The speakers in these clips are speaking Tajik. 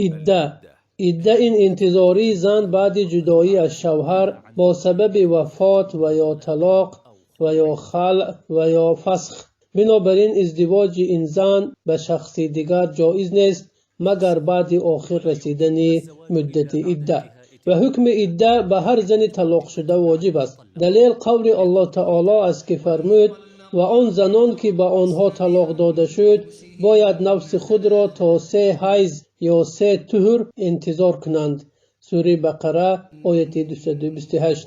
Идда. Идда ин интизории зан баъди ҷудоӣ аз шавҳар бо сабаби вафот ва ё талоқ ва ё халъ ва ё фасх. Бинобар ин издивоҷи ин зан ба шахси дигар ҷоиз нест, магар баъди охир расидани муддати идда. Ва ҳукми идда ба ҳар зани талоқшуда воҷиб аст. Далел қавли Аллоҳ таоло аст, ки фармуд: «Ва он занон, ки ба онҳо талоқ дода шуд, бояд нафси худро то се ҳайз ё се туҳр интизор кунанд». Сураи Бақара, ояти 228.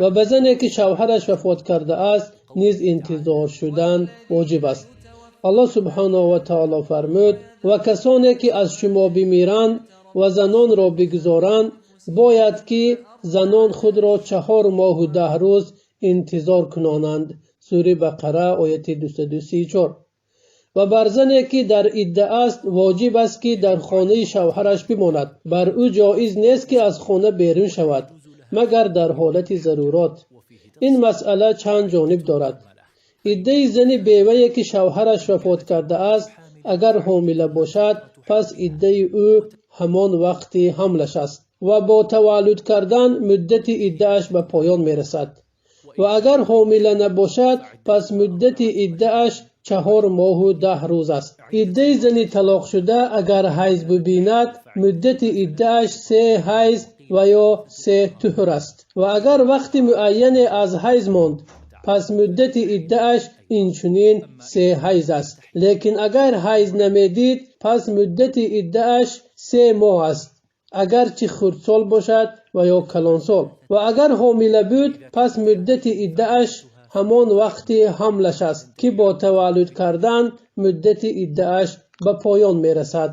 Ва ба зане, ки шавҳараш вафот кардааст, низ интизор шудан воҷиб аст. Аллоҳ субҳанаҳу ва таоло фармуд: «Ва касоне, ки аз шумо бимиранд ва занонро бигузоранд, бояд ки занон худро 4 моҳу 10 рӯз интизор кунонанд». Сураи Бақара, ояти 234. Ва бар зане, ки дар идда аст, воҷиб аст, ки дар хонаи шавҳараш бимонад. Бар ӯ ҷоиз нест, ки аз хона берун шавад, магар дар ҳолати зарурат. Ин масъала чанд ҷониб дорад. Иддаи зани бевае, ки шавҳараш вафот кардааст, агар ҳомила бошад, пас иддаи ӯ ҳамон вақти ҳамлаш аст ва бо таваллуд кардан муддати иддааш ба поён мерасад. Ва агар ҳомила набошад, пас муддати иддааш 4 моҳу 10 рӯз аст. Иддаи зани талоқшуда, агар ҳайз бибинад, муддати иддааш се ҳайз ва ё се туҳр аст. Ва агар вақти муайяне аз ҳайз монд, пас муддати иддааш инчунин се ҳайз аст. Лекин агар ҳайз намедид, пас муддати иддааш 3 моҳ аст, агарчи хурдсол бошад ва ё калонсол. Ва агар ҳомила буд, пас муддати иддааш ҳамон вақти ҳамлаш аст, ки бо таваллуд кардан муддати иддааш ба поён мерасад.